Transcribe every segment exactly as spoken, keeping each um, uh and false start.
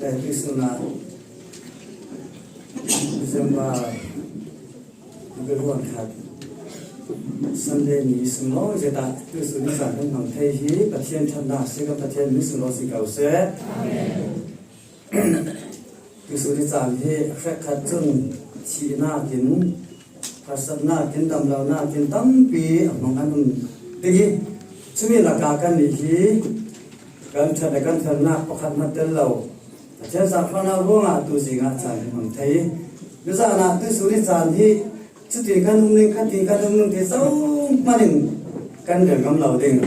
Tuisuna December biruan khat Sunday ni sung lo zeta tuisuni chan kan hmang thei hi Pathian thatna si kan Pathian mi sung lo si kau se. Tuisuni chan hi hrekkhat cun thihna kin, harsatna kin, damlona kin tampi a hmang an um ding hi. Cumi laka kan nih hi kan that le kan tharnak pakhat hmat tel lo. Pathian zaangfahnak ruangah tu zingah caan hi hmang thei. Nizanah tuisuni caan hi cutin kan um ning, khatin kan um ning ti zohmanin kan rel ngam lo ding.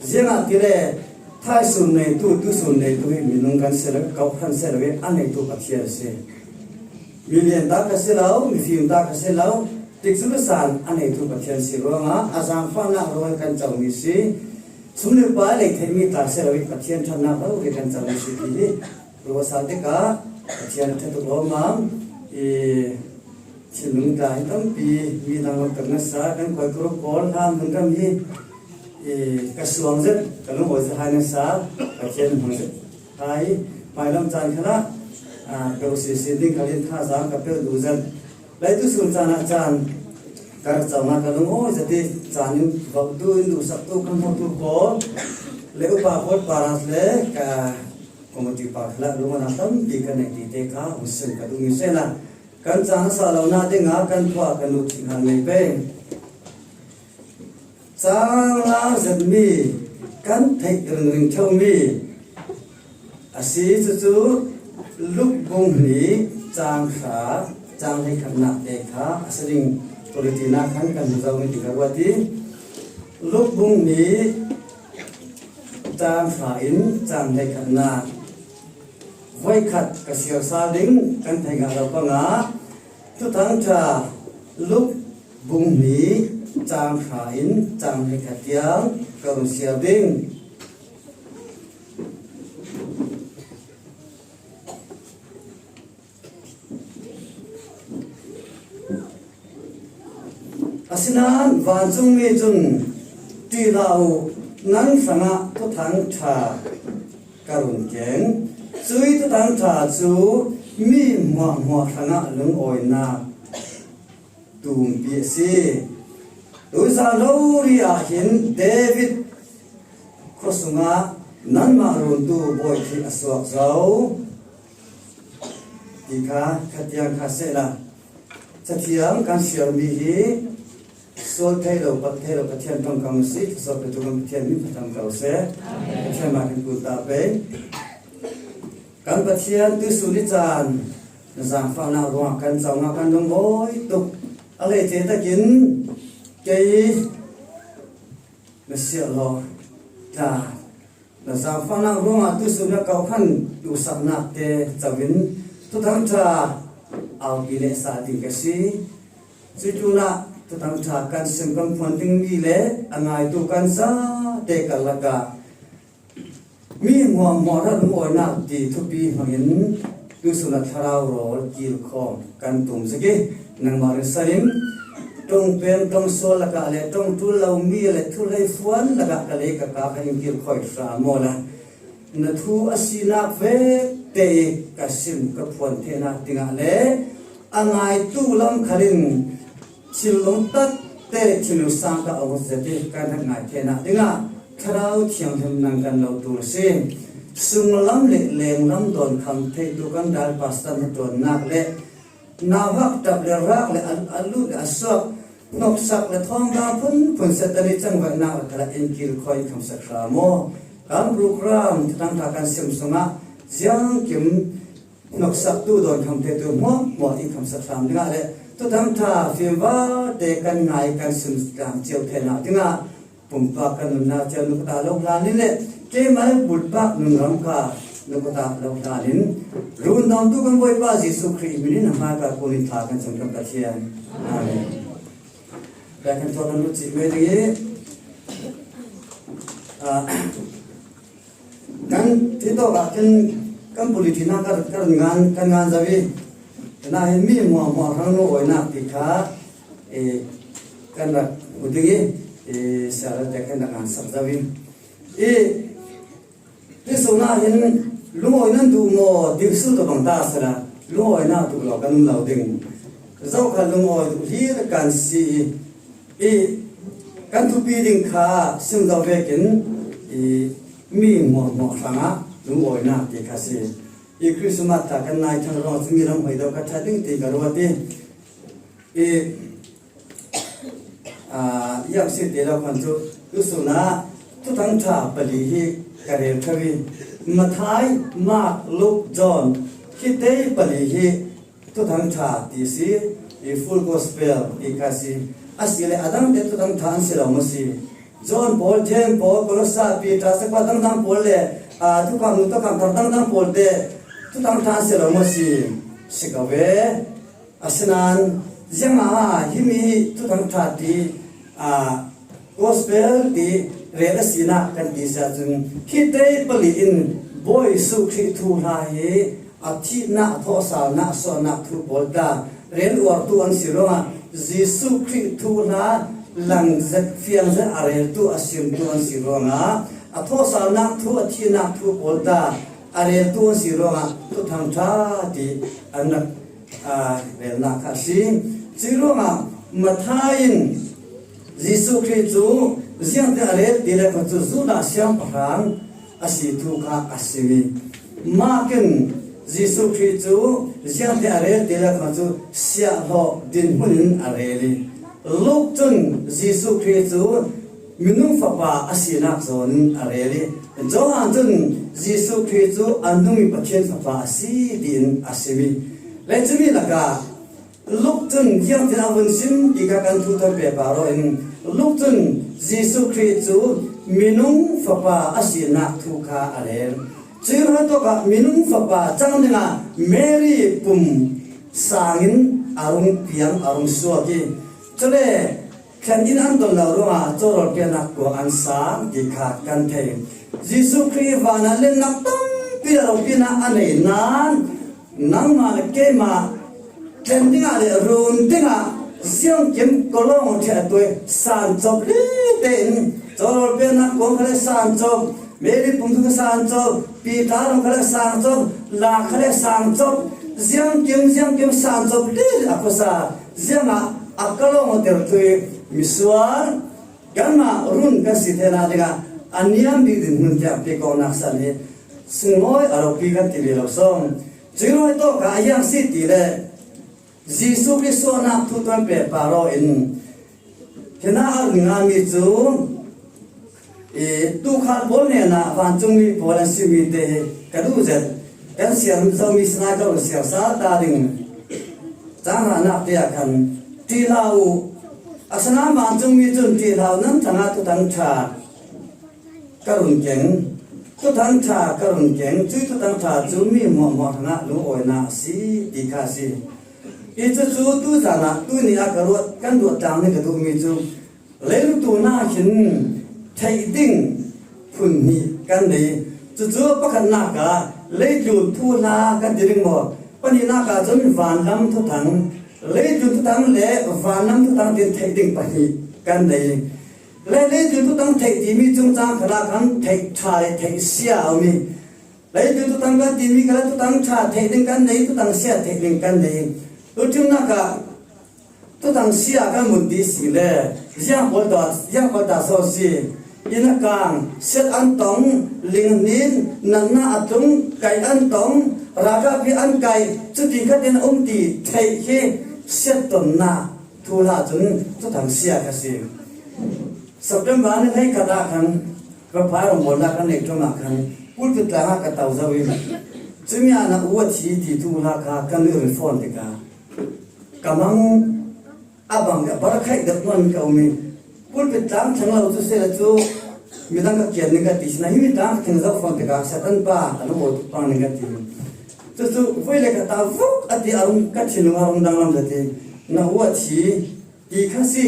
Ziangahtile thaisun neitu, tusun neitu hi minung kan si lo, kau kan si lo, a neitu Pathian si. Mi lian ta ka si lo, mi fim ta ka si lo, tikcu le san a neitu Pathian si ruangah a zaangfahnak ruang kan comi si. Sum le pai lei theihmi ta si lo, Pathian thatnak lo kan comi si ti hi ruasa tikah Pathian a ṭha tuk lawmmam i thinlung tla hi tampi mi dang lam tak nasa kan koi kuru kawl hlam hun ram hi i ka suang zet, ka lungawi zet hai nasa, Pathian hmang zet. Hai, hmailam caan khalah, ah, ka usisi ding khalin thazaang ka pelh duh zet. Leitu sun caan ah caan ka rak cawngah ka lungawi zet i caan in voktu in duhsaktu ka hmutu pawl le upa pawl paras le ka committee pa khalah lungawi na tampi ka neih tite kha hun sim ka duhmi sehla kan caan a sa lo na dingah kan thuah kan lut thing han ngei pei. Canglang zetmi kan theih ringring ṭheumi a si. Cucu Luk bung hnih cang hra, cang hleikhatnak te kha a si ding quality nak khan kan hmu zo mi ti ka ruat i Luk bung hnih cang hra in cang hleikhatnak voikhat ka siar sal ding kan thei ngah lo pangah Thuthang ṭha Luk bung hnih cang hra in cang hleikhat tiang ka run siar ding. Asinain vancungmi cun, "Ṭih hlah u, nan hrangah Thuthang ṭha ka run keng. Cui Thuthang ṭha cu mi hmuahhmuah hrangah lungawinak tumpi a si. Tuizan rori ah hin David khua sungah nanmah runtu bawi khi a suak zo," ti kha khatiang kha sehla, Cathiang kan siarmi hi sual thei lo, palh thei lo Pathian ṭongkam a si. Thluasuak petu kan Pathian min phatham ko seh. Pathian mah kan kun ta pei. Kan Pathian tuisun i caan na zaangfahnak ruangah kan cawngah kan lungawi tuk. A hleice takin kei na siarhlawh tla na zaangfahnak ruangah tuisun a kau khan duhsaknak te co in Thuthang ṭha aupi lehsah ding ka si. Cuih tlunah Thuthang ṭha kan sim kan phuan dingmi le a ngaitu kan zate karlakah mi hmuahhmuah hrangah lungawinak ti thupi hmangin tuisun a thlarau rawl kilkhawm kan tum zik i nangmah rinsan in ṭongpeng ṭongsual lakah le ṭongṭul lomi le thuhleifuan lakah ka lei ka ka kha in kilkhawi hram awla na thu a sinak vekte i ka sim ka phuan theihnak dingah le a ngaitu lam khalin thinlung takte thinlung sangka a um zet i kan rak ngai theihnak dingah Thlarau Thianghlim nang kan lo ṭul a si. Sunglam le lenglam dawnkham theitu kan dal pastor hnaṭuannak le nauhak ṭap le rak le a, a lut le a suak hnoksak le thawngdang phunphun Satan i cangvaihnak le khalah in kilkhawi in khamsak hram aw. Kan program Thuthang ṭha kan sim sungah ziangkim hnoksaktu dawnkham theitu hmuahhmuah in khamsak hram dingah le Thuthang ṭha fimvarte kan ngai kan sim tlang cio theihnak dingah pumpak kan nunnak cio nukata lo hlan in le keimah bulpak nunram kha nukata lo hlan in rundamtu kan Bawipa Jesuh Khrih min in a hmaika kun in thla kan cam kan Pathian. Amen. Kan thuak kan lut cih mai ding i, ah, kan thitawk ah kan, kan bulletin ah kan, kan ngan, kan ngan zo i, na hin mi hmuahhmuah hrang lungawinak ti kha, eh, kan rak hmu ding i, eh, siarate kan rak ngansak zo i, i, tuisun ah hin Lungawina duh maw, dingsu tawh bang ta sela, lungawina duh lo kan um lo ding. Zo khat lungawi duh hlir kan si i, i kan thupi ding kha sim zo vekin, i mi hmuahhmuah hrangah lungawina ti kha si. I Christmas ta kan nai thang rawng cu mi ram hoi deuh kha ṭha ding ti ka ruat i, i Aa, ziang si ti lo khan cu, tusun ah Thuthang ṭha pali hi ka rel kho i, Matthai, Mark, Luke, John, hi te pali hi Thuthang ṭha ti si, i Full Gospel ti kha si. A si le a dang te Thuthang ṭha an si lo maw si? John pawl, James pawl, Kolosa, Peter, Sakpa dangdang pawl le, aa, Thukham nu, Thukham thar dangdang pawl te Thuthang ṭha an si lo maw si? Si ko ve. Asinain, ziangah a himi hi Thuthang ṭha ti, aa, Gospel ti rel a sinak kan ti si ahcun, hi te pali in Bawi Jesuh Khrih thuhla hi a thihnak, a thawhsalnak, a suahnak thu pawl ta rel uartu an si ruangah, Jesuh Khrih thuhla lang zet, fiang zet a reltu, a simtu an si ruangah, a thawhsalnak thu, a thihnak thu pawl ta a reltu an si ruangah, Thuthang ṭha ti an rak aa, relnak kha a si. Cuih ruangah Matthai in Jesuh Khrih cu ziangtin a rel ti le kha cu Judah siangpahrang a si thu kha a sim i, Mark in Jesuh Khrih cu ziangtin a rel ti le kha cu siahhlawh dinhmun in a rel i, Luke cun Jesuh Khrih cu minung fapa a sinak zawn in a rel i, Johan cun Jesuh Khrih cu a nungmi Pathian fapa a si tiin a sim i, le cumi lakah Luke cun ziangtin a vun sim ti kha kan thu thawn pehpar aw in, Luke cun Jesuh Khrih cu minung fapa a sinak thu kha a rel. Cuih ruangah minung fapa cang dingah Mary pum sangin a rung piang, a rung suak i, cule thlen in an ton lo ruangah caw piaknak kuang an sang ti kha kan thei. Jesuh Khrih vanah lennak tampi le ropinak a nei nain nangmah le keimah thlen dingah le run dingah ziangkim kawlawng ṭheh a tuai san cawp lite in caw piaknak kuang kha le san cawp, Mary pum kha san cawp, Peter kha le san cawp, la kha le san cawp, ziangkim, ziangkim san cawp lite a khuasa ziangah a kawlawng a tertu i misual kanmah run kan si theinak dingah a niam bik dinhmun tiang pekawknak san hi sunglawi a ropi kan timi lo sawm. Cuih ruangah tawk a ziang si ti le Jesuh Khrih suahnak thu tuan pehpar aw in, hinah a run ngami cu i, tuukhal pawl hnenah vancungmi pawl an simi te hi ka duh zet. Kan siar zomi sinai ka run siar sal ta ding. Cang hranak te ah khan ṭih hlah u. Asinain vancungmi cun ṭih hlah u, nan hrangah Thuthang ṭha ka run keng. Thuthang ṭha ka run keng. Cuih Thuthang ṭha cu mi hmuahhmuah hrangah lungawinak a si ti kha a si. I cucu tuzan ah tuni ah ka ruat, kan ruat tlang ning ka duhmi cu, Leilung tlun ah hin theih ding phun hnih kan nei. Cucu pakhatnak ah leitlun thuhla kan ti ding maw? Pahnihnak ah cun vanlam thuthang, leitlun thuthang le vanlam thuthang tin theih ding pahnih kan nei. Le leitlun thuthang theih timi cungcang khalah khan theih ṭha le theih sia a um i, Leitlun thuthang kan timi kha le thuthang ṭha theih ding kan nei, thuthang sia theih ding kan nei. Tuṭhimnak ah thuthang sia kan vun ti si le, ziang pawl ta, ziang pawl ta so si. Inn a kang, siat an tong, ling hnin, natna a tlung, kaih an tong, ralkappi an kaih, cuti khatin a um ti theih hi siat tonnak thuhla cun thuthang sia kha si. September ni hleikhat ah khan, ka pa rawngbawlnak kan neih ṭum ah khan, pulpit tlang ah ka to zo i, cumi ah na u a thi ti thuhla kha kan nuih run fawn tikah, ka mang a bang, a bar khaih deuh hnuan ka um i, pulpit tlang thleng lo cu seh le cu, midang ka kian ning ka ti si na, hi midang ka thleng zo fawn tikah, Satan pa, a lung aw tuk pang ning ka ti. Cucu, voi le ka ta vuk a ti, a rung ka thinlung a rung danglam zet i, na u a thi, ti kha si.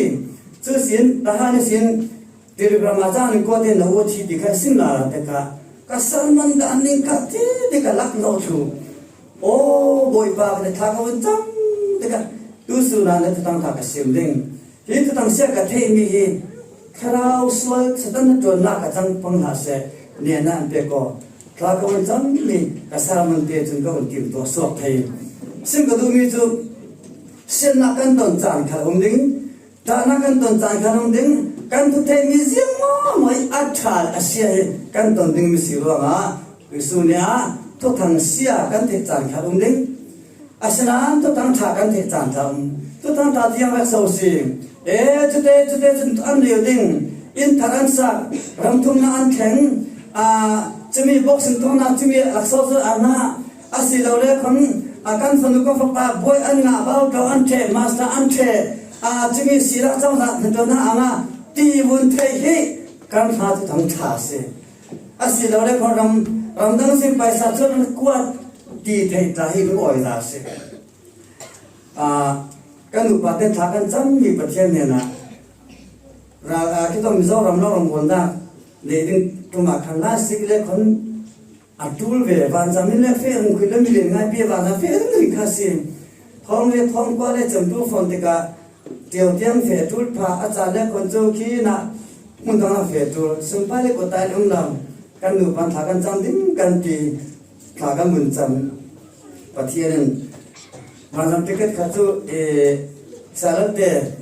Cu sin, tahan sin, Telegram ah cang ning kua te na u a thi ti kha sin la tikah, ka sermon dan ning ka ti tikah lak lo thlu. Aw, Bawipa, ka le thla ka vun cam tikah, tusun ah na thuthang ṭha ka sim ding. Hi thuthang sia ka theihmi hi, thlarau sual Satan na ṭuannak ka cang pang hlah seh, nehna an pek aw. Tla ka un cam mi ka sermon te cun ka un timtuah suak thei. Sim ka duhmi cu siatnak kan ton caan khat a um ding, ṭahnak kan ton caan khat a um ding, kan thutheihmi ziang maw maw i a ṭha le a sia hi kan ton dingmi si ruangah Jesuh nih ah thuthang sia kan theih caan khat a um ding. Asinain thuthang ṭha kan theih caan ṭha um. Thuthang ṭha tiang rak so si. E, cute, cute cun an lio ding. Inn thar an sak, ramthumnak an thleng. Aa, cumi boxing thawhnak cumi rak so cu an ngah. Asilole khun, aa, kan fanu kan fapa buai an ngah, bauto an ṭheh, master an ṭheh. Aa, cumi sinak cawngzah hnaṭuannak a ngah. Ti vun theih hi kan hna thuthang ṭha a si. Asilole khun ram, ramdang sin paisa cu an kuat ti theih ta hi lungawi za a si. Aa, kan nupa te thla kan cammi Pathian hnenah ra, aa, khi tawng Mizoram lo rambuannak nei ding ṭum ah khan lai sik le khun a ṭul ve, vanzam in le feh hung khuih le mi len ngai pi vanzam feh hung ring kha si. Thawng le thawng kua le cem ṭul fawn tikah Tio tiang feh ṭul pha a caan le khon cu khi nah hmun dang ah feh ṭul sumpai le kawtai le um lo. Kan nupa thla kan cam ding kan ti, thla kan vun cam. Pathian in hmanzam ticket khat cu, ee, Salate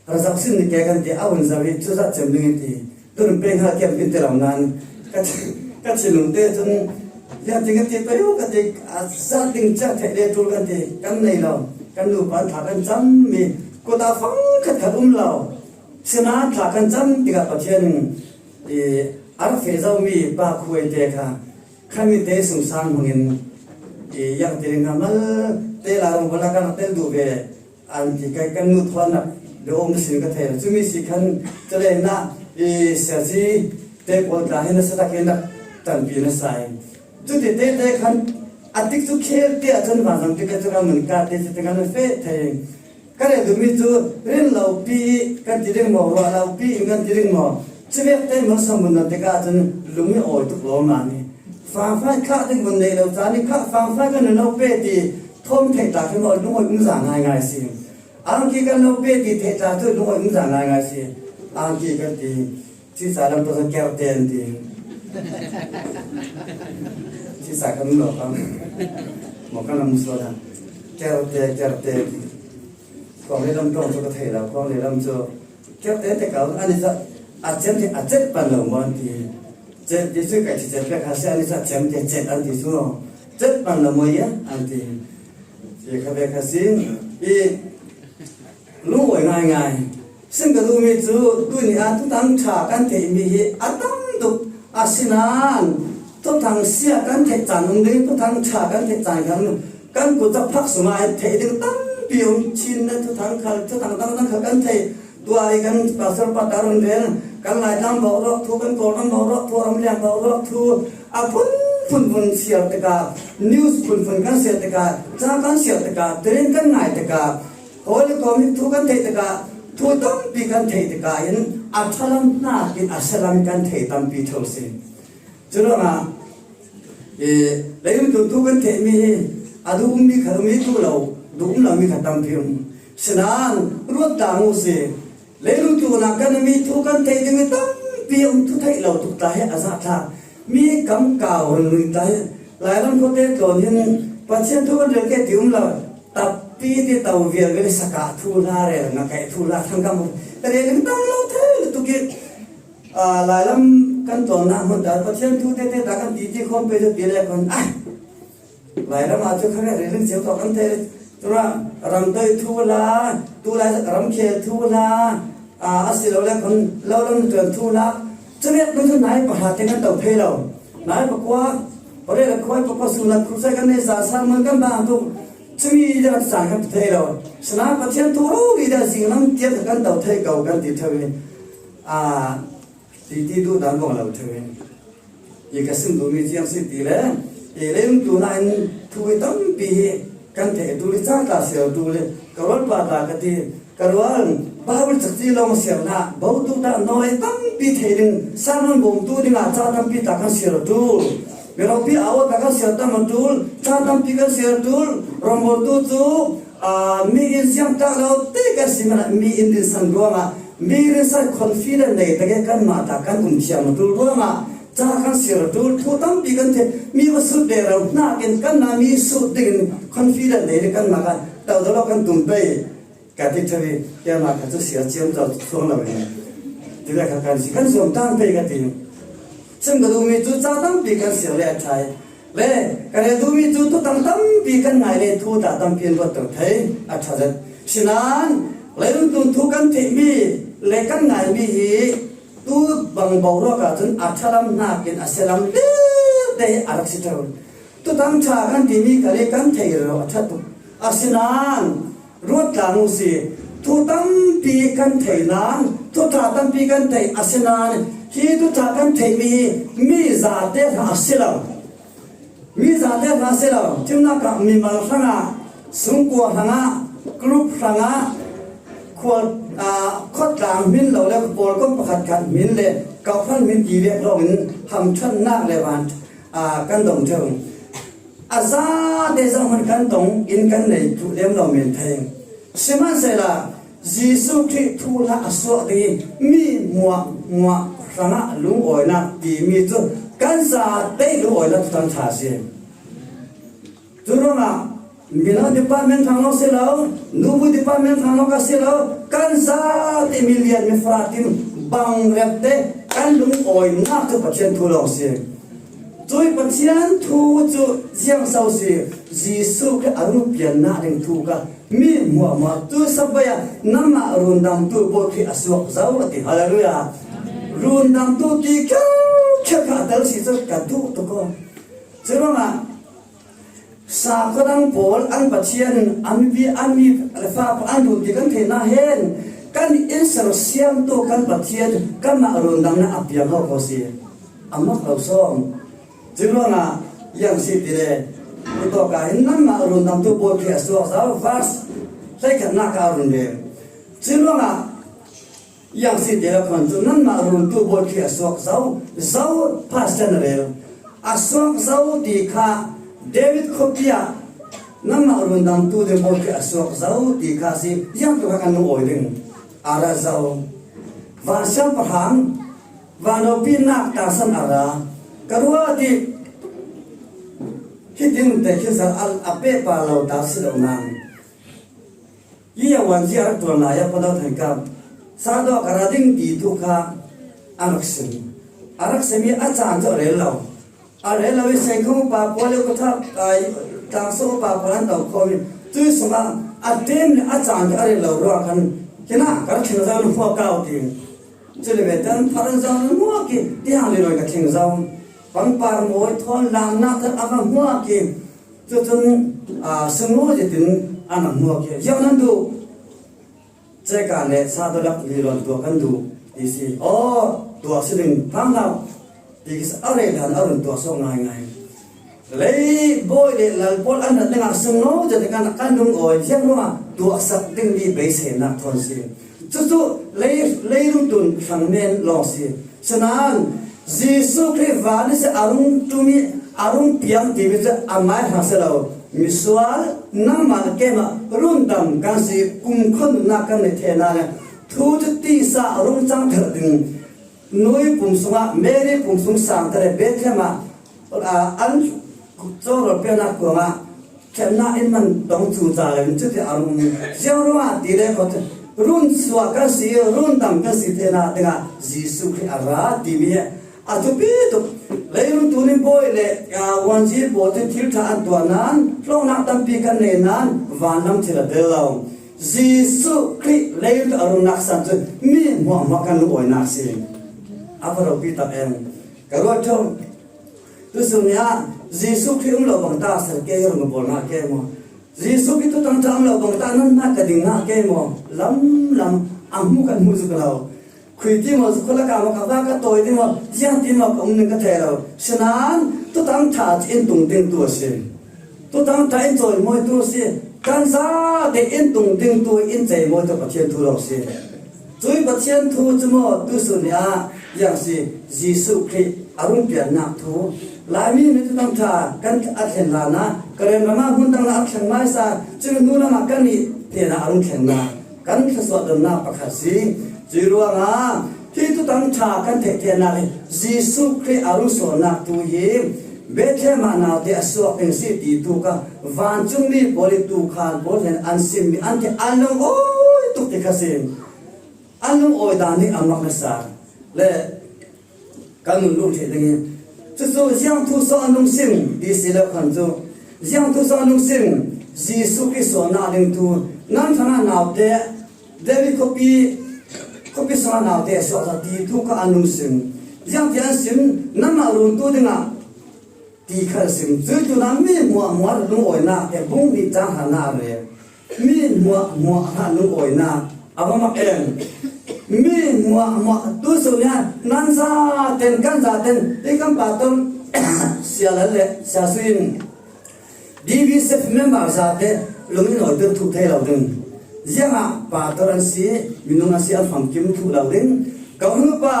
razak sin ni ke kan ti a vun zam i cuzah cem ding in ti. Tun peng hal kiam kin ti lo nan ka, ka thinlung te cun ziang ti kan ti pei u ka ti, a zat ding ciah theih le ṭul kan ti kan nei lo. Kan nupa thla kan cam mi kut ah fang khat khat um lo. Sinain thla kan cam tikah Pathian in i a rak feh zomi pa khuai te kha khan mi te sungsang hmangin i yang ti ding kha mal te la rung bala kan rak tel duh ve. An ti kai kan nu thawn nak de om sin ka thei. Cumi si khan cale na i siazi te pawl tla hin na sa tak hin nak tanpi na sai. Cuti te te khan a tik cu khel te a chan van zang te ka chu ka mun ka te te kan fe thei. Ka le dumi cu rin lo pi kan ti ding maw, ruah lo pi kan ti ding maw. Civek te maw samun na te ka chan lung i awi tuk lo ma ni. Fangfai khah ding mun nei lo ca ni khah fangfai kan lo pe ti thawm thei ta khi maw lung awi um za ngai ngai si. Angki kan lo pe ti theih tla cu lungawih in za ngaingai si. Angki kan ti, cisa lam tu ker te an ti. Cisa kan lo kam. Mo kan lam so da. Ker te, ker te ti. Kong le lam tong cu ka thei lo, kong le lam cu ker te te ka ani sa a cem te a cem pan lo mo an ti. Cem ti su ka ci cem pe ka si ani sa cem te cem an ti su. Cem pan lo mo ya an ti. Ti kha ve kha si. I Lungawi ngaingai. Sim ka duhmi cu tuni ah thuthang ṭha kan theihmi hi a tam tuk a si nain thuthang sia kan theih caan um ding, thuthang ṭha kan theih caan kan um. Kan kut caphak sungah theih ding tampi um. Chin le thuthang khal, thuthang dangdang khal kan theih. Tua i kan pastor pa ta run rel, kan Laitlang boruak thu, kan Kawlram boruak thu, ramliang boruak thu a phunphun vun siar tikah, news phunphun kan siar tikah, ca kan siar tikah, train kan ngai tikah, Holy Communion thu kan theih tikah, thu tampi kan theih tikah in a ṭhalam hnakin a sialam kan thei tampi ṭheu si. Curuangah, eh, leilung tu thu kan theihmi hi a duh ummi kha um i duh lo, duh um lomi kha tampi um. Sinain ruat ta mu si. Leilung tu nak kan mi thu kan theih ding tampi um, thu theih lo tuk ta hi a zahthlak. Mi kam kau run run ta hi. Lairam khuate tlawn hin Pathian thu kan rel ke ti um lo. Tapi ti tau vial vial sakah thu hla rel, ngakeh thu hla thangkam rel ding tam lo thei lutuk i, aa, lailam kan tlawnnak hmun ta Pathian thu tete ta kan titi khawm pe ti le kan, ai, lairam ah cu kha rel ding cio tawh kan thei. Tura ramtoi thu hla, tulai ramkhel thu hla, aa, asilole kan lo lam tuan thu hla. Cuvek hmun cu nai pahra te kan to thei lo. Nai pakua, pare le khuai pakua sung lat khusai kan nei za sa mun kan bang tu. Cumi dah caan kan thei lo. Sinain Pathian thu rori dah zinglam tiang kan to thei ko kan ti theu i, aa, ti ti duh dan bang lo theu i. I ka sim duhmi ciang si ti le, i leilung tu nain thu i tampi hi kan theih tu le, ca ta siar tu le, ka rual pa ta ka ti, ka rual, Bible cakci lawng siar hna, bo tu ta nawl i tampi thei ding, sermon bawm tu ding ah ca tampi ta kan siar tu, miropi a aw ta kan siar tam a tul, ca tampi kan siar tu, rawmbawl tu cu, aa, mi in siang ta lo te kan si mana, mi in din san ruangah, mi rinsan confident nei ta ke kan mah ta kan um thiam a tul ruangah, Ca kan sir tu, thu tampi kan thei, mi va sut ve lo, nakin kan na mi sut dingin confident nei kan na ka, tau dolo kan tum pei. Ka ti thei, keima ka tu sir ciam tau suang lo ni. Ti le ka kan si, kan suang tang pei ka ti. Sim ka tu mi tu ca tampi kan sir le thai. Le, ka le tu mi tu tu tang tampi kan ngai le tu ta tampi an va tau thei, a tha zat. Sinan, le tu tu kan thei mi, le kan ngai mi hi, Tu bang boruak ahcun a ṭha lam hnakin a sia lam vialte hi a rak si ṭheo. Thutang ṭha kan timi kali kan thei rero a ṭha tuk. Asinain ruat tlang u si. Thu tampi kan thei nain, thu ṭha tampi kan thei asinain, hi thu ṭha kan theihmi hi mi zate hna a si lo. Mi zate hna si lo, thimnak ah mimal hrangah, sungkua hrangah, group hrangah, khua, aa, khuatlang hmin lo le khuapawlkom pakhat khat hmin le kawhhran hmin ti vek lawngin hamṭhatnak le van, aa, kan dong ṭheo. A zate zohhmanh kan dong in kan nei tu lem lo men thei. Sihmanhsehlaw, Jesuh Khrih thuhla a suak ding i mi hmuahhmuah hrangah lungawinak timi cu kan zate lungawinak thutang ṭha a si. Cu ruangah, mino department hrang lo si lo, nubu department hrang lo ka si lo, kan zate milian mifra tim bang rep te kan lungawinak cu Pathian thu lawng si. Cui Pathian thu cu ziang so si, Jesuh Khrih a rung piannak ding thu ka mi hmuahhmuah tu sabai ah nanmah rundamtu Bawi Khrih a suak zo a ti. Hallelujah. Rundamtu ti kha kha a tel si cu ka duh tuk ko. Curuangah sakhuadang pawl an Pathian, an mi, an mi le fa pawl an run ti kan theih nain kan in sersiamtu kan Pathian kanmah rundamnak a piang lo ko si. A mak lo sawm. Curuangah, yang si ti le, utawka hin nanmah rundamtu Bawi Khrih a suak zo, verse hleikhatnak ka run ve. Curuangah, yang si ti le khan cu nanmah runtu Bawi Khrih a suak zo, zo pastor na rel. A suak zo ti kha David khuapi ah nanmah rundamtu ding Bawi Khrih a suak zo ti kha si, ziang tu kha kan lungawi ding. A ra zo. Vansiang pahang, vannopi nak tasan a ra. Ka ruah ti, hi ding te khi sa a, a pehpar lo ta si lo nang. Hi a wanzi a rak tuan lai a pano thangkam. Sa dawh ka ra ding ti tu kha a rak sim. A rak sim i a caan cu a rel lo. A rel lo i sengkhung upa pawl le kutha, ai, tlangsung upa pawl an to khawm i. Cui sungah a tem le a caan cu a rel lo ruah khan. Kina ka rak thing zo na hua kau ti. Cule ve tan phar an zong an muak i, tiang le roi ka thing zong. Pangpar mawi thawn lamnak khat a va hmuak i, cucun, aa, sunglawi zetin an a hmuak i, ziang nan duh. Ceka le sa dolak milion tuah kan duh, ti si. Aw, tuah si ding phang hlah, ti kisa a rei hlan a run tuah sawh ngaingai. Lei bawi le lal pawl an rat dingah sunglawi zet kan, kan lungawi ziang ruangah tuahsak dingmi beiseinak thawn si. Cucu lei, leilung tun hrang men lawng si. Sinain Jesuh Khrih van ihsi a rung ṭum i a rung piang timi cu amai hrang si lo. Misual, nangmah le keimah rundam kan si, kumkhua nunnak kan neih thei hna le thu cu tisa a rung cang thar ding. Nui pum sungah, Mary pum sung sang te le Bethlehem ah, aa, an cawrawl piaknak kuangah thlennak in man tong cu ca le cuti a rung. Ziang ruangah ti le kho run suak kan si, rundam kan si theinak dingah Jesuh Khrih a ra timi a thupi tuk. Leilung tuni bawi le, aa, wanzi pawl cu thil ṭha an tuah nain, hlawknak tampi kan nei nain, vanlam thil a tel lo. Jesuh Khrih leilung a rungnak san cu mi hmuahhmuah kan lungawinak si. A va ropi tak em. Ka ruat ṭheo. Tusun ni ah Jesuh Khrih um lo bang ta ser ke, i rung pawl ngah ke maw? Jesuh Khrih thutang ṭha um lo bang ta nan hna ka ding ngah ke maw? Lam lam a hmu kan hmu zuk lo. Khui ti maw, zu khulaka maw, ka va ka tawi ti maw, ziang ti maw, ka um ning ka thei lo. Sinain thutang ṭha cu in tung ding tu a si. Thutang ṭha in cawimawi tu a si. Kan zate in tung ding tu in ceimawi tu Pathian thu lo a si. Cui Pathian thu cu maw, tusun ni ah ziang si, Jesuh Khrih a rung piannak thu. Laimi nih thutang ṭha kan a thlen hlan ah, Karen ram ah hmun dang ah a thleng hmaisa, cun hnu lam ah kan nih hnenah a rung thleng hna. Kan thluasuah donnak pakhat si. Cui ruangah Hi Thuthang ṭha kan theih theihnak hi Jesuh Khrih a rung sualnak tu hi Bethlehem ah naute a suak ding si ti tu kha vancungmi pawl i tukhan pawl hin an simmi an theih an lungawi tuk ti kha si. An lungawi dan hi a mak nasa le kan nun lung ṭheh ding hi. Cucu ziang thu so an lungsim ti si lo khan cu ziang thu so an lungsim Jesuh Khrih sualnak ding thu nan hrangah naute David khuapi, khuapi sungah naute a suaksak ti thu kha an lungsim. Ziangti an sim, nanmah runtu dingah ti kha an sim. Cuih tunah mi hmuahhmuah lungawinak te bung nih cang hana a rel. Mi hmuahhmuah hna lungawinak a va mak em. Mi hmuahhmuah tu sun nih nan zaten kan zaten hi kan pastor Sia Lal le Sia Sui in D B C member zate lungin awitir thuh thei lo ding. Ziangah pastor an si, minung an si, an famkim thuh lo ding. Ka nupa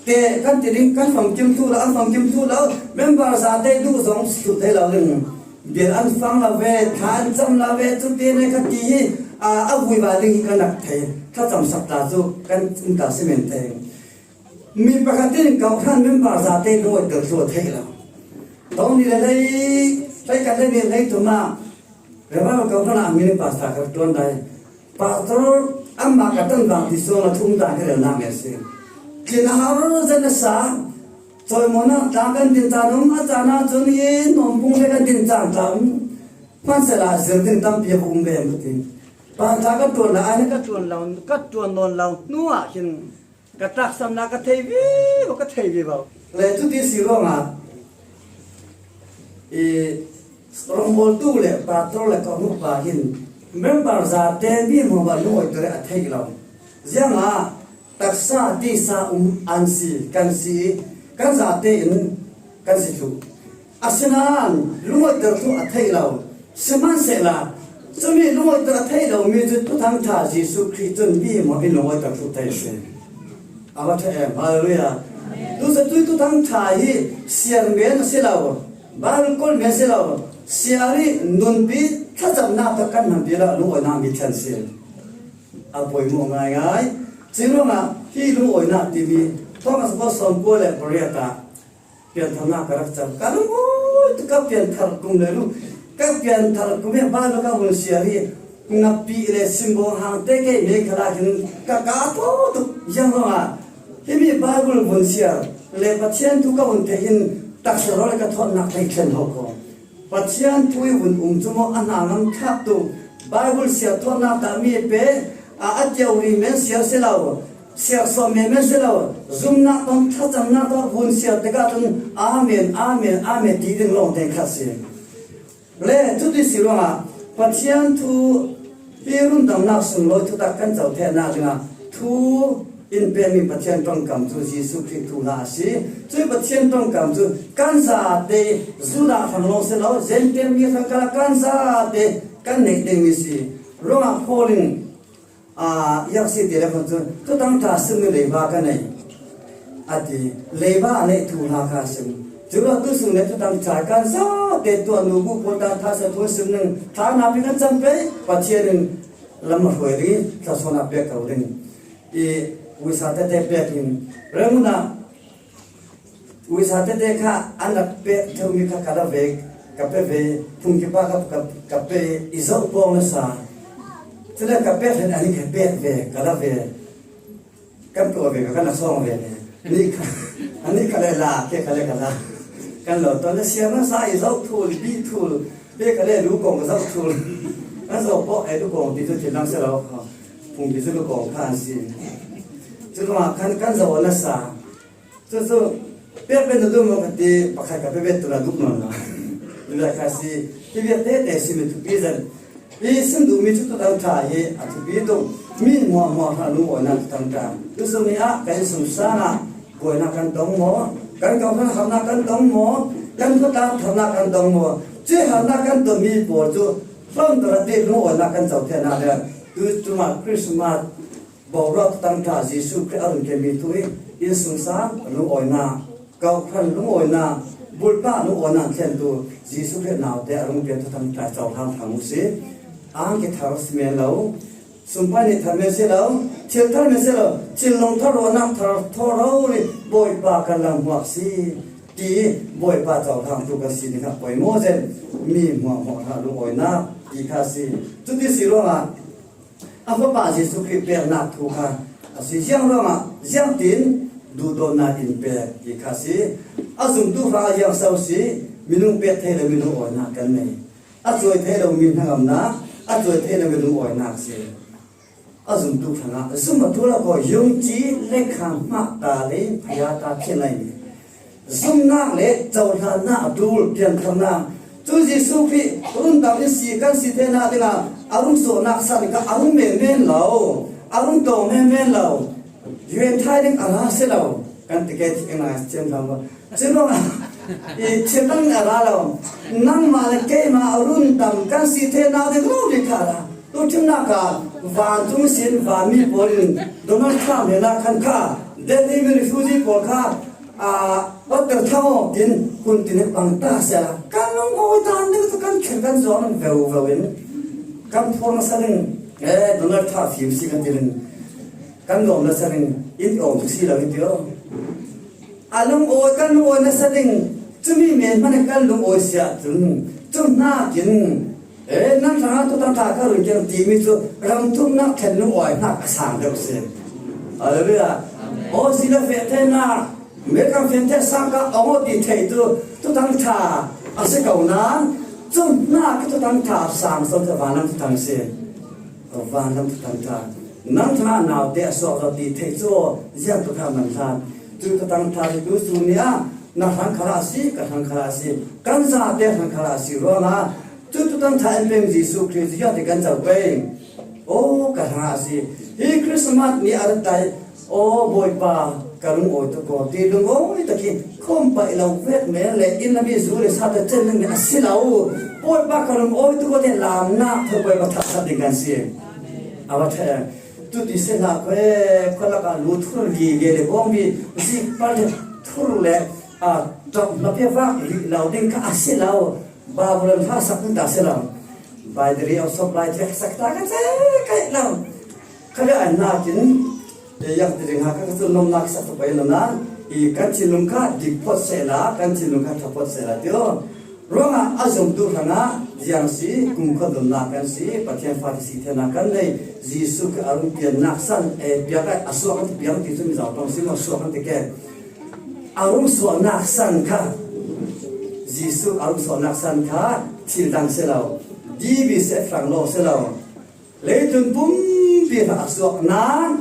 te kan ti ding, kan famkim thuh lo, an famkim thuh lo, member zate duh zong thuh thei lo ding. Bial an fang lo ve, thla an cam lo ve, cu te ne ka ti hi, a, a vui va ding hi kan rak thei. Thlacam sak ta cu kan um ta si men thei. Mi pakhat in kawhhran member zate lungawi ter thluh a theih lo. Tawng ni le hlei, hlei kan hlei ni hlei thum ah Revival kawhhran ah min pastor ka ṭuan dai. Pastor amah ka tan vang ti suang a thum ta ka rel nak nge si. Tlin a har zet nasa, cawimawhnak tla kan din caan um, a caan ah cun i nawmpung le kan din caan tla um. Hmansehla zir ding tampi a um ve, a ti. Pastor ka ṭuan lo, ai ka ṭuan lo, ka ṭuan nawn lo hnu ah hin ka taksamnak ka thei vivo, ka thei vivo. Le cuti si ruangah i rongbawltu le pastor le ka nupa hin member zate mi hmuahhmuah lungawi ter a theih lo. Ziangah taksa tisa um an si, kan si, kan zate in kan si thluh. Asinain lungawiter thluh a theih lo. Sihmanhsehla cumi lungawiter a theih lomi cu Thuthang ṭha Jesuh Khrih cun mi hmuahhmuah in lungawiter thluh thei a si. A va ṭha em. Halleluiah. Tusa cu Thuthang ṭha hi siar men a si lo, Baibal kawl men a si lo, siar i nunpi thlacamnak tawh kan hmanpi lo, lungawinak mi thlen si. A poimawh ngaingai. Cuih ruangah hi lungawinak timi Thomas Paul sawmkua le pariat ah piantharnak ka rak cam. Ka lungawi tuk, ka pianthar kum le lu. Ka pianthar kum he Baibal ka vun siar hi ngapi le simbawng hangte kei me khalah hin ka ka thaw tuk. Ziang ruangah himi Baibal vun siar le Pathian thu ka vun theih in taksa rawl le ka thawtnak thei thlen ho ko. Pathian thu i vun um cu maw a hna ngam thlak tuk. Baibal siar thawtnak tah mi pe a, a tio ri men siar si lo, siar sawm men men si lo, zumnak tawng thlacamnak tawng vun siar tikah cun amen, amen, amen ti ding lawng tein khat si. Le cuti si ruangah Pathian thu hi rundamnak sunglawi thutak kan co theihnak dingah thu in pekmi Pathian ṭongkam cu Jesuh Khrih thu hna a si. Cuih Pathian ṭongkam cu kan zate, Judah hrang lawng si lo, Jentail mi hrang khalah kan zate kan neih dingmi si. Ruangah Paul in, aa, ziang si ti le khan cun, Thuthang ṭha simmi leiba ka nei, a ti. Leiba a neih thu hna kha a sim. Curuangah tu sung le Thuthang ṭha kan zate tuah nu bu pawl ta tha sa thu sim ning, tha napi kan cam pei, Pathian in lam a hruai ding i thluachuah a pek ko ding. I uisa tete pek in, Rangoon ah uisa tete kha an rak pek theumi kha ka la ve, ka pe ve, phungkipa ka, ka, ka pe, i zoh pawng nasa. Cule ka pek len an i ka pek ve, ka la ve. Kan tuah ve, ka kan a sawng ve ve. Ni kha, ani kha le la, ke kha le ka la. Kan lo, tuan le siam nasa i zoh thul, bi thul, pe kha le lu kong ka zoh thul. Kan zoh pawh e lu kong ti cu thinlang si lo kha. Phungki cu lu kong kha an si. Curuangah khan kan zoh nasa. Cucu pek ve na duh maw ka ti, pakhat ka pe ve tu na duh nawn lo. Cuti kha si, hi vialte te si mi thupi zan. Hi sim duhmi cu Thuthang ṭha hi a thupi tuk. Mi hmuahhmuah hna lungawinak Thuthang ṭha. Tucu ni ah kan innsungsang ah buainak kan tong maw? Kan kongkhan harnak kan tong maw? Kan khuatlak harnak kan tong maw? Cuih harnak kan tongmi pawl cu hlonter a ti lungawinak kan co theihnak le tu cungah Christmas boruak Thuthang ṭha Jesuh Khrih a run kemmi thu hi innsungsang lungawinak, kawhhran lungawinak, bulpak lungawinak thlentu Jesuh Khrih naute a rung pian Thuthang ṭha cohlang hram u si. Ang kithar si men lo. Sumpai nih thar men si lo, thil thar men si lo, thinlung thar ruahnak thar thawh rori Bawipa kan lam huak si ti Bawipa cohlang tu kan si ding kha poimaw zen mi hmuahhmuah hna lungawinak ti kha si. Cuti si ruangah a Fapa Jesuh Khrih peknak thu kha a si. Ziang ruangah, ziangtin duhdawtnak in pek ti kha si. A zumtu hrang a ziang so si, minung pek thei lo minung awinak kan nei. A cuai thei lo mi hnangamnak, a cuai thei lo minung awinak si. A zumtu hrangah zum a ṭul a kawi, yungci, lekha, hmah ta le phaya ta khin a i zumnak le cohlannak a ṭul pianthaknak. Cu Jesuh Khrih rundam in si kan si theinak dingah a rung suahnak san kha a rung menmen lo, a rung tawng menmen lo. Yuan thai ding a ra si lo. Kan ti ke ti ngai thiam hlam ba. Cun i thiam ding a ra lo. Nangmah le keimah rundam kan si theinak ding lo ding kha ra. Tu thimnak ah vancung sin vanmi pawl in Donald Trump he nak khan kha Delhi mi refugee pawl kha, ah, hotel thang aw tin hun tin he pang ta sela. Kan lung awi dan deuh tu kan khen kan zuam veu veu in kan phur nasa ding, eh, Donald Trump fim si kan ti ding. Kan lawm nasa ding in awm tu si lo in ti aw. A lungawi, kan lungawi nasa ding, cumi men hmanh kan lungawi si ahcun, cu hnakin, eh, nan hrangah tutan ṭha ka run keng timi cu ramthumnak thlen lungawi hnak a sang deuh si. Hallelujah. Aw, si le feh theinak, American feh thei sang ka awng aw ti thei tu, tutan ṭha a si ko nan, cu hnak tutan ṭha sang so cu vanlam tutan si. Vanlam tutan ṭha. Nang ṭha naute a suak lo ti thei cu ziang tu kha man hlan. Cu tutan ṭha hi tu sun ni ah na hrang khalah a si, ka hrang khalah a si, kan zate hrang khalah a si ruangah cu tutan ṭha in peng Jesuh Khrih ziah ti kan co pei. Aw, ka hrang a si. Hi Christmas ni a rak tai. Aw, Bawipa, ka lungawi tuk aw, ti lungawi tak hi khawm paih lo vek men le inn lami zu le sa te cen ning a si lo. Bawipa, ka lungawi tuk aw, ti lamnak thil Bawipa thathat ding kan si. A va ṭha. Tuti si hna khuai, khualak ah lu thur li ve le bawngbi zik pal thur le, a, ṭap hna pia vak li lo ding kha a si lo. Babylon hla sak ta si lo. Baidari a sawm bai thiak sak ta ka ce kai lo. Kha ve an nakin, e, yang ti ding ha ka cun nomnak sak tu pai lo na. I kan thinlung kha dik phawt sehla, kan thinlung kha ṭha phawt sehla tio. Ruangah a zumtu hrangah ziang si, kumkhua nunnak kan si, Pathian fa ti si theinak kan nei, Jesuh kha a rung piannak san, e, piak a suak kan ti piang ti cu mi zautawng si maw suak kan ti ke. A rung suahnak san kha, Jesuh a rung suahnak san kha thil dang si lo, dibi si a hrang lo si lo. Leitlun pumpi hrang a suaknak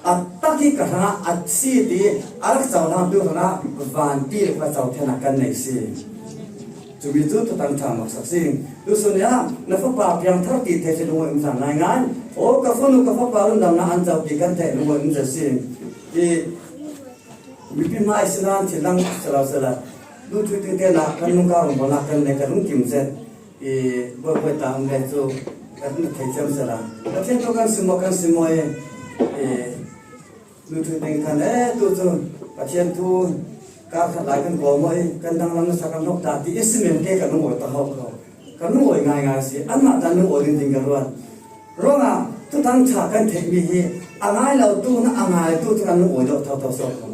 a tak i ka hrangah a si ti a rak cohlang tu hrangah vanpi le khuaco theinak kan nei si. Cumi cu tutan ṭha maksak si. Tusun ah na fapa piangthar ti thei si lungawi um cang ngaingai. Aw, ka fanu ka fapa rundamnak an co ti kan theih lungawi um zet si. I Mipi hmai sinan thil dang si lo sehla, duhthui tinte nak kan lungkau rawngbawl nak kan nei ka lungkim zet. I buaibuai ta um le cu kan na thei thiam sehla, Pathian thu kan sim maw, kan sim maw i, i duhthui ting khan, eh, tu cu Pathian thu kar khat lai kan kawl maw i, kan danglam nasa kan hnok ta ti i si men ke kan lungawi ta hau ko. Kan lungawi ngaingai si, anmah tan lungawi ding ding kan ruat. Ruangah tutan ṭha kan theihmi hi a ngai lo tu na a ngai tu cu kan lungawi deuh thotho sawh ko.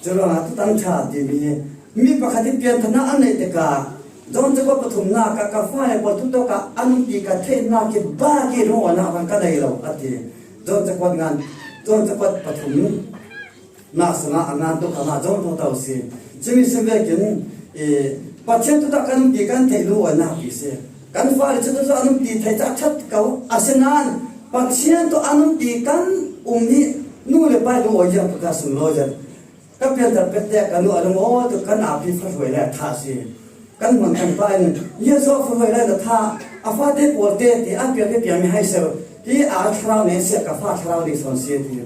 Cu ruangah tutan ṭha timi hi mi pakhat hi pianthana a neih tikah John cakuat pathumnak ah ka fale pawl tu tawkah an um ti ka theihnak hi bak i lungawinak kan ka nei lo a ti. John cakuat ngan, John cakuat pathum nak sungah a ngan tuk amah John thotho si. Cumi si vekin, i, Pathian tutak kan umti kan theih lungawinak pi si. Kan fale cu tucu an umti theih caah ṭhat ko a si nain Pathian tu an umti kan um hi nu le pa lungawi ziang tuk a sunglawi zet. Ka pianthar pek te ka nu a lungawi tuk kan aa pi fa hruai le a thah si. Kan hmuan kan pa in Jesuh fa hruai le a thah a fate pawl te ti a piak hi piangmi hai sel hi a thlarau ne si a ka fa thlarau ding sawn si ti.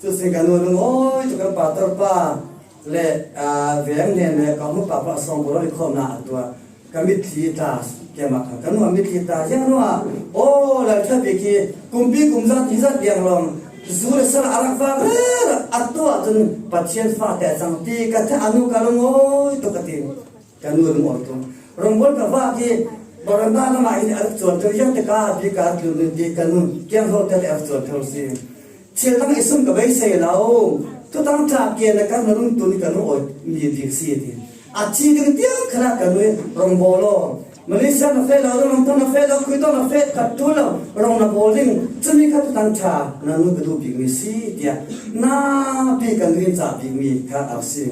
Cu si ka nu lungawi tuk kan pastor pa le, aa, veng hnen le ka hmu pa pa sawng bawr i khawmnak a tuah. Ka mitthli ta keimah kha ka nu a mitthli ta ziang ruangah aw, Lalṭha bik hi kumpi kum zat hi zat liang lawng zu le sal a rak vak rero a tuah cun Pathian fate a cang ti ka theih a nu ka lungawi tuk a ti. Ka nu lungawi tuk. Rawngbawl ka vak hi Baranda lamah hin a rak chuan ṭheu, hian taka a bik a tlun ti ka nu kiang ho te le a rak chuan ṭheu si. Thil dang i sum ka beisei lo. Thutang ṭha kian a kan na lungtun i ka nu awi mi bik si ti. A thi ding tiang khala ka nu i rawng bawl aw. Malaysia na feh lo, rawng tawng na feh lo, khui tawng na feh khat ṭul lo, rawng na bawl ding. Chumi kha thutang ṭha na nu ka duh bik mi si tia. Na pi ka nu in chah bik mi kha a si.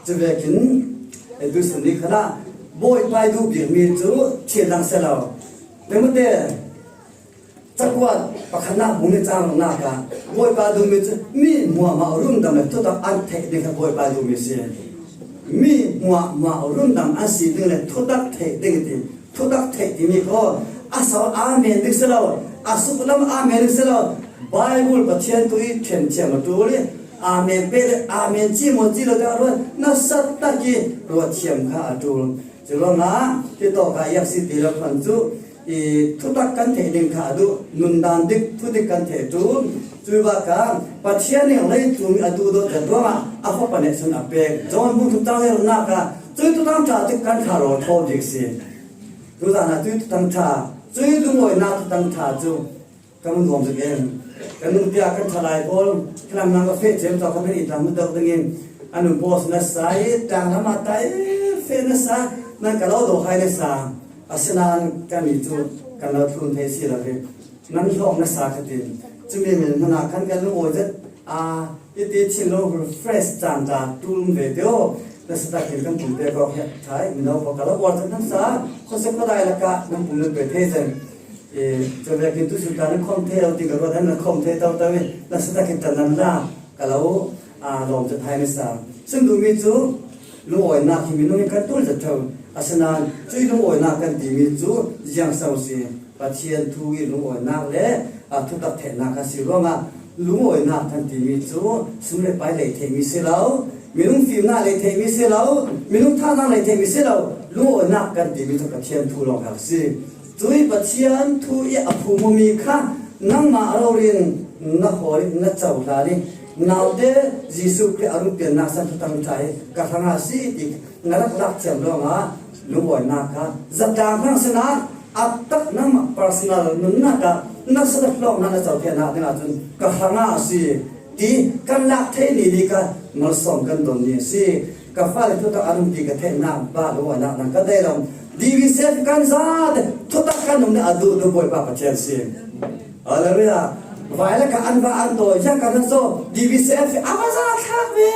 Chuvekin, e, tuisun ni khala, Bawipa i duh bik mi chu thil dang se lo. Te mute, Chakua pakhatna bung ni chang naka, Bawipa duh mi chu mi hmuahmah rundam le thutak an theih ding kha Bawipa duh mi si. Mi hmuahmah rundam an si ding le thutak theih ding ti, thutak theih ti mi kho. A sau amen ding si lo, a suk lam amen ding si lo. Bible Pathian thu i ṭhen thiam a ṭul i, amen pe le amen chi maw chi lo te a ruat, nasa tak i ruat thiam kha a ṭul. Churuangah, ti tawka i ak si ti lo khan chu, i thutak kan theih ding kha a duh, nun dan dik, thu dik kan theih ṭul. Cui bakah, Pathian in leitlung a duh dawt zet ruangah, a fapa neh chun a pek. John bung thum chang ruk naka, cui thutang ṭha chu kan thlah rawl thaw dik si. Tuzana cui thutang ṭha, cui lungawinak thutang ṭha chu, Ka hmu nuam zet em. Kan nung tia kan ṭhalai pawl, khalam nang ka feh chem tawh kha kan i tlang hmu deuh dingin, a nun post nasa i tlang lam a tai feh nasa, nan ka lo dawhai nasa. Asinan kan ni chu kan lo thlun thei si lo hi. Nan hlawm nasa kha tin. Chumi min hmana khan kan lungawi zet a, i ti chin lo refresh chan ta tul ve teo. Nasa takin kan pum pek awk hian thai, mino pawh ka lo uar zet nasa. Khawsa khawdai laka nan pum lut ve thei zen. E, chuvekin tuisun ta nan khawm thei lo tih ka ruat, nan khawm thei tau tau i, nasa takin ta nan la, ka lo, a, lawm zet hai nasa. Chun duh mi chu, lungawinak hi minung hi kan tul zet tho. Asinan, chui lungawinak kan ti mi chu, ziang so si. Pathian thu i lungawinak le, a, thutak theihnak a si ruangah, lungawinak kan ti mi chu, sum le pai lei theih mi si lo, minung fimnak lei theih mi si lo, minung thahnak lei theih mi si lo, lungawinak kan ti mi chu Pathian thu lawng a si. Cui Pathian thu i a phum mi kha nangmah rori na hawi na cho hlan i, naute Jesuh Khrih a rung piannak san thutang ṭha i ka hrang a si ti na rak lak chiam lawng a, lungawinak kha zatlang hrang sina a tak nangmah personal nunnak a nasa hlawknak na cho theihnak dingah chun ka hrang a si. Ti kan lak thei ni ni kha malsawm kan don ni a si. Ka fale thutak an um ti ka theihnak bah lungawinak dang ka dei lo. D V C F kan zate thutak kan um ni a duh duh Bawipa Pathian si. Hallelujah. Vailaka an va an tawi hian kan han saw D V C F a va za thlak ve.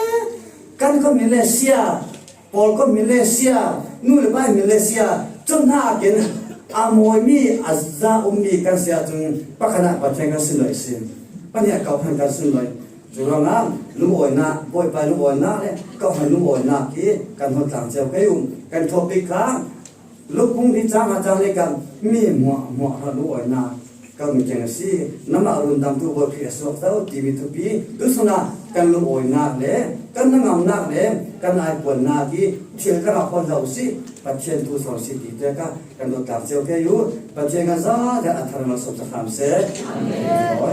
Kan khaw Malaysia, pawl khaw Malaysia, nu le pa Malaysia, chun hna akin a mawi mi a za um mi kan sia chun pakhatna Pathian kan sin lo i si. Pahnih a kau khan kan sin lo i. Churuangah lungawinak, Bawipa lungawinak le Kawhhran lungawinak hi kan hawt tlang cheu kei u. Kan topic kha Luk bung li chang a chang le kan mi hmuah hmuah kha lungawinak kan mi keng a si. Namah rundamtu Bawi Khrih a suak zo timi thupi. Tuisunah kan lungawinak le kan nangamnak le kan aipuannak hi thil dangah hawn lo si. Pathian thu sawn si tite kha kan dawt tlang cheu kei u. Pathian kan za kan a thar malsawm chak hram seh. Amen.